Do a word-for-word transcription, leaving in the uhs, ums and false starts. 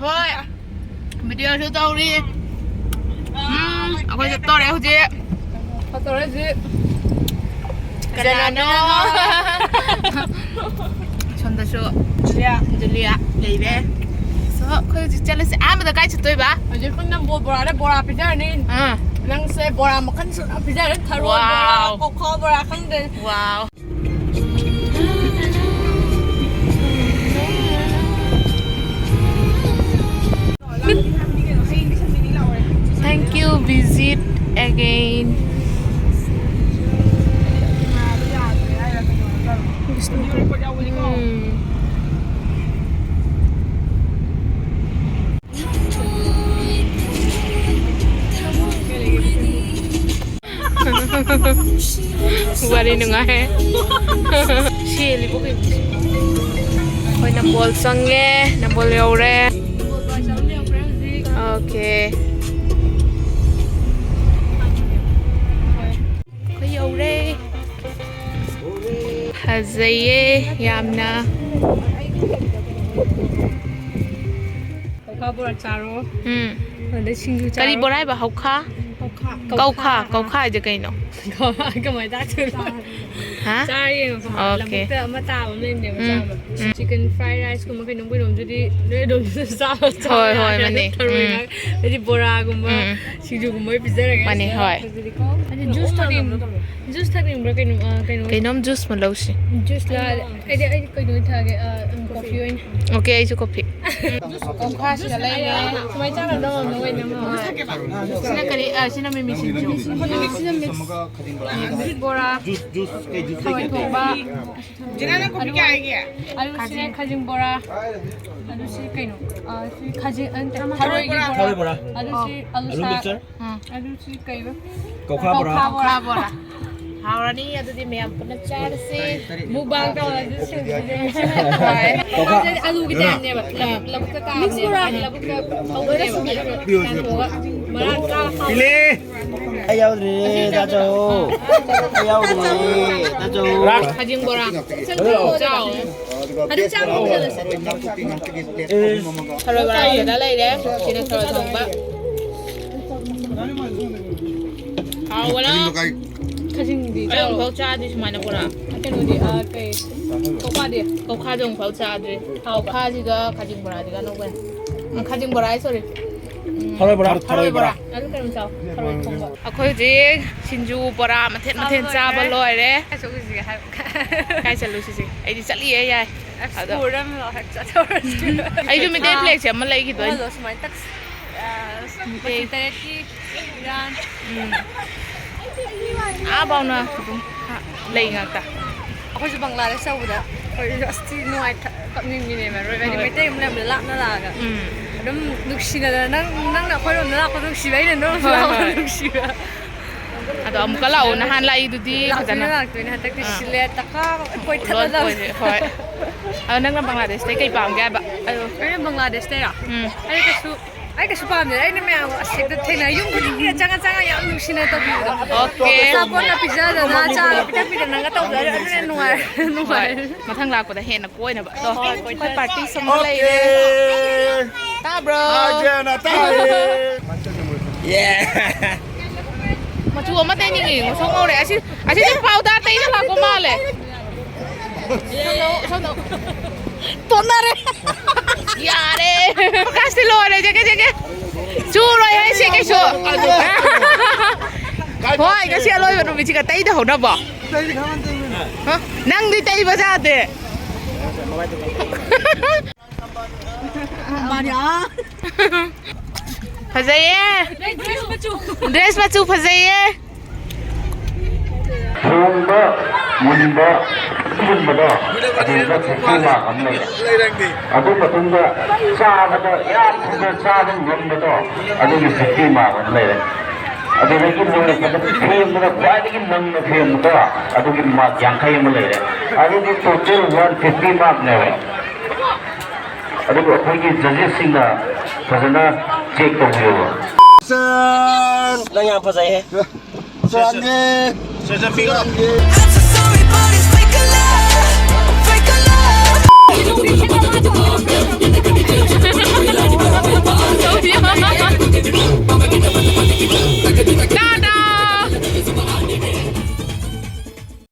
ꯍꯣꯏ, ꯚꯤꯗꯤꯑꯣꯁꯨ ꯇꯧꯔꯤ꯫ ꯎꯝ, ꯑꯩꯈꯣꯏ ꯆꯠꯇꯣꯔꯦ ꯍꯧꯖꯤꯛ꯫ ꯆꯠꯇꯣꯔꯦ ꯍꯧꯖꯤꯛ꯫ ꯀꯅꯥꯅꯣ? ꯁꯣꯝꯗꯁꯨ ꯖꯨꯂꯤꯌꯥ꯫ ꯖꯨꯂꯤꯌꯥ ꯂꯩꯔꯦ꯫ So, ꯑꯩꯈꯣꯏ ꯍꯧꯖꯤꯛ ꯆꯠꯂꯁꯦ꯫ ꯑꯍꯥꯟꯕꯗ ꯀꯥꯏ ꯆꯠꯇꯣꯏꯕ? ꯍꯧꯖꯤꯛ ꯄꯨꯟꯅ ꯕꯣ-, ꯕꯣꯔꯥꯗ ꯕꯣꯔꯥ ꯄꯤꯖꯔꯅꯤ꯫ ꯑꯥ꯫ ꯅꯪꯁꯦ ꯕꯣꯔꯥ ꯃꯈꯜ ꯁꯨꯅ ꯄꯤꯖꯔꯅꯤ꯫ ꯊꯔꯣꯏ ꯕꯣꯔꯥ, wow꯫ ꯀꯣꯈꯣ ꯕꯣꯔꯥ ꯈꯪꯗꯦ꯫ Wow. Thank you, visit again. ꯎꯝ꯫ ꯋꯥꯔꯤ ꯅꯨꯡꯉꯥꯏ꯫ ꯁꯤ ꯂꯤꯕꯨ ꯀꯩꯅꯣ? ꯑꯩꯈꯣꯏ ꯅꯝꯕꯣꯜ ꯆꯪꯉꯦ, ꯅꯝꯕꯣꯜ ꯌꯧꯔꯦ꯫ Okay. ꯑꯩꯈꯣꯏ ꯌꯧꯔꯦ꯫ ꯐꯖꯩꯌꯦ ꯌꯥꯝꯅ꯫ ꯀꯧꯈꯥ ꯕꯣꯔꯥ ꯆꯥꯔꯣ꯫ ꯎꯝ꯫ ꯑꯗꯩ ꯁꯤꯡꯖꯨ ꯀꯔꯤ ꯆꯥꯔꯣ꯫ ꯕꯣꯔꯥ ꯍꯥꯏꯕ? ꯍꯧꯈꯥ? ꯀꯧꯈꯥ꯫ ꯀꯧꯈꯥ, ꯀꯧꯈꯥ꯫ ꯀꯧꯈꯥ ꯍꯥꯏꯁꯦ ꯀꯩꯅꯣ? ꯀꯧꯈꯥ ꯀꯃꯥꯏ ꯇꯥꯛꯇꯣꯏꯅꯣ? ꯍꯥ? ꯆꯥꯔ ꯌꯦꯡꯉꯣ꯫ Okay. ꯂꯧꯕꯨꯛꯇ ꯑꯃ ꯇꯥꯕ ꯑꯃ ꯂꯩꯕꯅꯦꯕ, ꯎꯝ, ꯆꯥꯕ꯫ ꯎꯝ꯫ Chicken fried rice ꯀꯨꯝꯕ ꯀꯩꯅꯣꯝ ꯀꯩꯅꯣꯝꯗꯨꯗꯤ ꯅꯣꯏ ꯑꯗꯨꯝ ꯆꯥꯕ ꯍꯣꯏ, ꯍꯣꯏ, ꯆꯥꯕ ꯃꯥꯅꯦ꯫ ꯊꯔꯣꯏ ꯎꯝ꯫ ꯉꯥꯛ-, ꯑꯩꯗꯤ ꯕꯣꯔꯥꯒꯨꯝꯕ, ꯎꯝ꯫ ꯁꯤꯡꯖꯨꯒꯨꯝꯕ ꯑꯣꯏ ꯄꯤꯖꯔꯒꯦ꯫ ꯃꯥꯅꯦ, ꯍꯣꯏ꯫ ꯑꯗꯨꯗꯤ ꯀꯣ꯫ ꯑꯗꯨ juice ꯊꯛꯅꯤꯡ-, juice ꯊꯛꯅꯤꯡꯕ꯭ꯔꯥ ꯀꯩꯅꯣ, ꯑ, ꯀꯩꯅꯣ? ꯀꯩꯅꯣꯝ juice ꯑꯃ ꯂꯧꯁꯤ꯫ Juice ꯂ-, ꯑꯩꯗꯤ, ꯑꯩꯗꯤ ꯀꯩꯅꯣ ꯑꯣꯏꯅ ꯊꯛꯑꯒꯦ, ꯑ, ꯎꯝ, coffee ꯑꯣꯏꯅ꯫ Okay, ꯑꯩꯁꯨ coffee꯫ ꯀꯧꯈꯥꯁꯤꯗ ꯂꯩꯔꯦ꯫ ꯁꯨꯃꯥꯏꯅ ꯆꯥꯒꯗꯧꯔꯕꯅꯣ ꯀꯩꯅꯣ? ꯁꯤꯅ ꯀꯔꯤ? ꯑ, ꯁꯤꯅ ꯃꯤꯃꯤ ꯁꯤꯡꯖꯨ꯫ ꯁꯤꯅ mix꯫ ꯕꯣꯔꯥ꯫ Juice, juice, ꯀꯩ juice ꯊꯔꯣꯏ ꯂꯩꯒꯦ? ꯊꯣꯡꯕ꯫ ꯖꯤꯅꯥꯅ ꯀꯣꯐꯤ ꯀꯌꯥ ꯍꯥꯏꯒꯦ? ꯑꯂꯨ ꯁꯤꯅ ꯈꯥꯖꯤꯡ ꯕꯣꯔꯥ꯫ ꯑꯂꯨ ꯁꯤ ꯀꯩꯅꯣ? ꯑ, ꯁꯤ ꯈꯥꯖꯤꯡ, ꯑ, ꯅꯠꯇꯦ, ꯊꯔꯣꯏꯒꯤ ꯕꯣꯔꯥ꯫ ꯊꯔꯣꯏ ꯕꯣꯔꯥ꯫ ꯑꯂꯨ ꯁꯤ, ꯑꯂꯨ ꯑꯂꯨ ꯁꯥꯛ꯫ Mixture꯫ ꯎꯝ꯫ ꯑꯗꯨ ꯁꯤ ꯀꯩꯕ? ꯀꯧꯈꯥ ꯕꯣꯔꯥ꯫ ꯀꯧꯈꯥ ꯕꯣꯔꯥ꯫ ꯍꯥꯎꯔꯅꯤ, ꯑꯗꯨꯗꯤ ꯃꯌꯥꯝ ꯄꯨꯟꯅ ꯆꯥꯔꯁꯤ꯫ Mukbang ꯇꯧꯔꯁꯤ, ꯁꯤꯡꯖꯨꯁꯦ꯫ ꯍꯣꯏ꯫ ꯀꯧꯈꯥ꯫ ꯑꯗꯨꯗꯤ ꯑꯂꯨꯒꯤ typeꯅꯦꯕ꯫ ꯂ-, ꯂꯧꯕꯨꯛꯇ ꯀꯥꯕꯅꯦꯕ꯫ ꯂꯧꯕꯨꯛꯇ ꯍꯧꯕꯅꯦꯕ꯫ ꯑꯗꯨꯒ ꯀꯥꯡꯍꯧꯒ ꯃꯔꯥꯡ ꯀꯥꯏꯅ ꯍꯥꯎꯕꯅꯦ꯫ ꯄꯤꯂꯦ꯫ ꯑꯩ ꯌꯥꯎꯗ꯭ꯔꯦ, ꯇꯥꯆꯧ꯫ ꯑꯩ ꯌꯥꯎꯗ꯭ꯔꯦ, ꯇꯥꯆꯧ꯫ ꯈꯥꯖꯤꯡ ꯕꯣꯔꯥ꯫ ꯆꯥꯎ꯫ ꯑꯗꯨ ꯆꯥꯕ ꯍꯧꯖꯤꯜꯂꯁꯦ꯫ ꯊꯔꯣꯏ ꯕꯣꯔꯥ ꯁꯤꯗ ꯂꯩꯔꯦ꯫ ꯁꯤꯅ ꯊꯔꯣꯏ ꯊꯣꯡꯕ꯫ ꯍꯥꯎꯕꯅ꯫ ꯈꯖꯤꯡꯗꯤ ꯑꯩ ꯑꯃꯨꯛꯐꯥꯎ ꯆꯥꯗ꯭ꯔꯤ ꯁꯨꯃꯥꯏꯅ ꯕꯣꯔꯥ꯫ ꯀꯩꯅꯣꯗꯤ, ꯑ, ꯀꯩ, ꯀꯧꯈꯥꯗꯤ? ꯀꯧꯈꯥꯗꯤ ꯑꯃꯨꯛꯐꯥꯎ ꯆꯥꯗ꯭ꯔꯤ꯫ ꯍꯥꯎꯕ꯭ꯔꯥ? ꯀꯧꯈꯥꯁꯤꯒ ꯈꯖꯤꯡ ꯕꯣꯔꯥꯁꯤꯒ ꯑꯅꯧꯕꯅꯦ꯫ ꯑ, ꯈꯖꯤꯡ ꯕꯣꯔꯥ ꯍꯥꯏ, ꯁꯣꯔꯤ꯫ ꯎꯝ, ꯊꯔꯣꯏ ꯕꯣꯔꯥ, ꯊꯔꯣꯏ ꯊꯔꯣꯏ ꯕꯣꯔꯥ꯫ ꯕꯣꯔꯥ꯫ ꯑꯗꯨ ꯀꯩꯅꯣ ꯆꯥꯎ, ꯊꯔꯣꯏ ꯊꯣꯡꯕ꯫ ꯑꯩꯈꯣꯏ ꯍꯧꯖꯤꯛ ꯁꯤꯡꯖꯨ ꯕꯣꯔꯥ ꯃꯊꯦꯜ ꯆꯥꯕ ꯃꯊꯦꯜ ꯆꯥꯕ ꯂꯣꯏꯔꯦ꯫ ꯂꯣꯏꯔꯦ꯫ ꯀꯥꯏ ꯆꯠꯂꯨꯁꯤꯒꯦ ꯍꯥꯏꯔꯣ? ꯀꯥꯏ ꯆꯠꯂꯨꯁꯤꯒꯦ? ꯑꯩꯗꯤ ꯆꯠꯂꯤꯌꯦ, ꯌꯥꯏ꯫ ꯑꯁ, ꯑꯗꯣ ꯎꯔꯝꯂꯣ, ꯍꯦꯛ ꯆꯠꯊꯣꯛꯑꯁꯤ꯫ ꯑꯩꯁꯨ ꯃꯤꯇꯩ ꯑꯥ, flag ꯁꯦ ꯑꯃ ꯂꯩꯈꯤꯗꯣꯏꯅꯤ꯫ ꯑꯃꯗꯣ ꯁꯨꯃꯥꯏꯅ ꯇꯛꯁ-, ꯑꯥ, ꯃꯤꯇꯩ꯫ ꯃꯆꯨ ꯇꯔꯦꯠꯀꯤ ꯏꯔꯥꯟ꯫ ꯎꯝ꯫ ꯑꯥ ꯐꯥꯎꯅ ꯑꯗꯨꯝ ꯂꯩ ꯉꯥꯛꯇ꯫ ꯑꯩꯈꯣꯏꯁꯨ ꯕꯪꯒ꯭ꯂꯥꯗꯦꯁ ꯇꯧꯕꯗ ꯑꯩꯈꯣꯏꯁꯨ ꯑꯁ ꯊꯤ ꯅꯨꯡꯉꯥꯏ-, ꯀꯞꯅꯤꯡꯕꯤꯅꯦꯕ꯫ ꯔꯣꯏ ꯍꯥꯏꯗꯤ ꯍꯣꯏ꯫ ꯃꯩꯇꯩ ꯑꯃ ꯂꯩꯔꯝꯕꯗ ꯂꯥꯞꯅ ꯂꯥꯛꯑꯒ꯫ ꯎꯝ꯫ ꯑꯗꯨꯝ ꯅꯨꯡꯁꯤꯅꯗꯅ ꯅꯪ, ꯅꯪꯅ ꯑꯩꯈꯣꯏꯔꯣꯝꯗ ꯂꯥꯛꯄꯗꯣ ꯅꯨꯡꯁꯤꯕ, ꯑꯩꯅ ꯅꯣꯏꯔꯣꯝꯗ ꯍꯣꯏ, ꯂꯥꯛꯄꯗꯣ ꯍꯣꯏ꯫ ꯅꯨꯡꯁꯤꯕ꯫ ꯑꯗꯣ ꯑꯃꯨꯛꯀ ꯂꯥꯛꯑꯣ, ꯅꯍꯥꯟ ꯂꯥꯛꯏꯗꯨꯗꯤ ꯂꯥꯛꯇꯣꯏꯅꯦ, ꯐꯖꯅ꯫ ꯂꯥꯛꯇꯣꯏꯅꯦ꯫ ꯍꯟꯗꯛꯇꯤ ꯑꯥ꯫ ꯁꯤꯜꯂꯦ, ꯇꯀꯥ ꯂꯣꯏ ꯀꯣꯏꯊꯠꯂꯗꯕꯅꯦ꯫ ꯂꯣꯏ ꯀꯣꯏꯔꯦ, ꯍꯣꯏ꯫ ꯑꯗꯣ ꯅꯪꯅ ꯕꯪꯒ꯭ꯂꯥꯗꯦꯁꯇꯩ ꯀꯩ ꯄꯥꯝꯒꯦ ꯍꯥꯏꯕ? ꯑꯩꯅ ꯕꯪꯒ꯭ꯂꯥꯗꯦꯁꯇꯩꯔꯣ? ꯎꯝ꯫ ꯑꯩ ꯀꯩꯁꯨ, ꯑꯩ ꯀꯩꯁꯨ ꯄꯥꯝꯗꯦ꯫ ꯑꯩꯅ ꯃꯌꯥꯝ ꯑꯁ ꯍꯦꯛꯇ ꯊꯦꯡꯅ ꯌꯨꯝ ꯈꯨꯗꯤꯡꯒꯤ ꯆꯪꯉ ꯆꯪꯉ ꯌꯥꯝ ꯅꯨꯡꯁꯤꯅ ꯇꯧꯕꯤꯕꯗꯣ꯫ ꯑꯣꯀꯦ꯫ ꯑꯆꯥꯄꯣꯠꯀ ꯄꯤꯖꯗꯅ, ꯆꯥꯒ ꯄꯤꯊꯛ ꯄꯤꯗꯅꯒ ꯇꯧꯕꯗꯣ ꯑꯗꯨꯅ ꯅꯨꯡꯉꯥꯏ, ꯍꯣꯏ꯫ ꯅꯨꯡꯉꯥꯏ꯫ ꯃꯊꯪ ꯂꯥꯛꯄꯗ ꯍꯦꯟꯅ ꯀꯣꯏꯅꯕ꯫ ꯑꯗꯣ ꯍꯣꯏ, ꯀꯣꯏꯊꯔꯁꯤ꯫ ꯑꯩꯈꯣꯏ party ꯁꯣꯝꯗ ꯂꯩꯔꯦ꯫ ꯑꯣꯀꯦ꯫ ꯇꯥꯕ꯭ꯔꯣ? ꯍꯥꯏꯖꯅ ꯇꯥꯏꯌꯦ꯫ ꯃꯆꯨ ꯑꯃ ꯇꯩꯅꯤꯡꯉꯤ, ꯉꯧꯁꯣꯛ ꯉꯧꯔꯦ꯫ ꯑꯁꯤ, ꯑꯁꯤꯗꯤ powder ꯇꯩꯔ ꯂꯥꯛꯄ ꯃꯥꯜꯂꯦ꯫ ꯁꯣꯝꯗ, ꯁꯣꯝꯗ꯫ ꯇꯣꯟꯅꯔꯦ꯫ ꯌꯥꯔꯦ꯫ ꯄ꯭ꯔꯀꯥꯁꯇꯤ ꯂꯣꯏꯔꯦ, ꯖꯦꯒꯦ, ꯖꯦꯒꯦ꯫ ꯆꯨꯔꯣꯏ ꯍꯦ, ꯁꯤ ꯀꯩꯁꯨ꯫ ꯍꯣꯏ, ꯉꯁꯤ ꯑꯂꯣꯏꯕ ꯅꯨꯃꯤꯠꯁꯤꯒ ꯇꯩꯗꯍꯧꯅꯕꯣ꯫ ꯍ? ꯅꯪꯗꯤ ꯇꯩꯕ ꯌꯥꯗꯦ꯫ ꯐꯖꯩꯌꯦ꯫ Dress ꯃꯆꯨ ꯐꯖꯩꯌꯦ꯫ ꯊꯣꯡꯕ ꯃꯨꯟꯕ ꯃꯨꯟꯕꯗꯣ ꯑꯗꯨꯗ fifty mark ꯑꯃ ꯂꯩꯔꯦ꯫ ꯑꯗꯨ ꯃꯇꯨꯡꯗ ꯆꯥꯕꯗ ꯌꯥꯝ ꯊꯨꯅ ꯆꯥꯕ ꯉꯝꯕꯗꯣ ꯑꯗꯨꯒꯤ fifty mark ꯑꯃ ꯂꯩꯔꯦ꯫ ꯑꯗꯨꯗꯒꯤ ꯂꯣꯏꯔꯛꯄꯗ ꯐꯦꯡꯕꯗ ꯈ꯭ꯋꯥꯏꯗꯒꯤ ꯅꯪꯅ ꯐꯦꯡꯕꯗꯣ ꯑꯗꯨꯒꯤ mark ꯌꯥꯡꯈꯩ ꯑꯃ ꯂꯩꯔꯦ꯫ ꯑꯗꯨꯗꯤ total one fifty markꯅꯦꯕ꯫ ꯑꯗꯨꯕꯨ ꯑꯩꯈꯣꯏꯒꯤ judgesꯁꯤꯡꯅ ꯐꯖꯅ check ꯇꯧꯕꯤꯌꯣꯕ꯫ ꯅꯪ ꯌꯥꯝ ꯐꯖꯩꯍꯦ꯫ ꯆꯨꯔꯥꯟꯒꯦ꯫ ꯆꯨꯔꯥꯟꯒꯦ꯫ I'm so sorry, but it's fake love, fake love. Station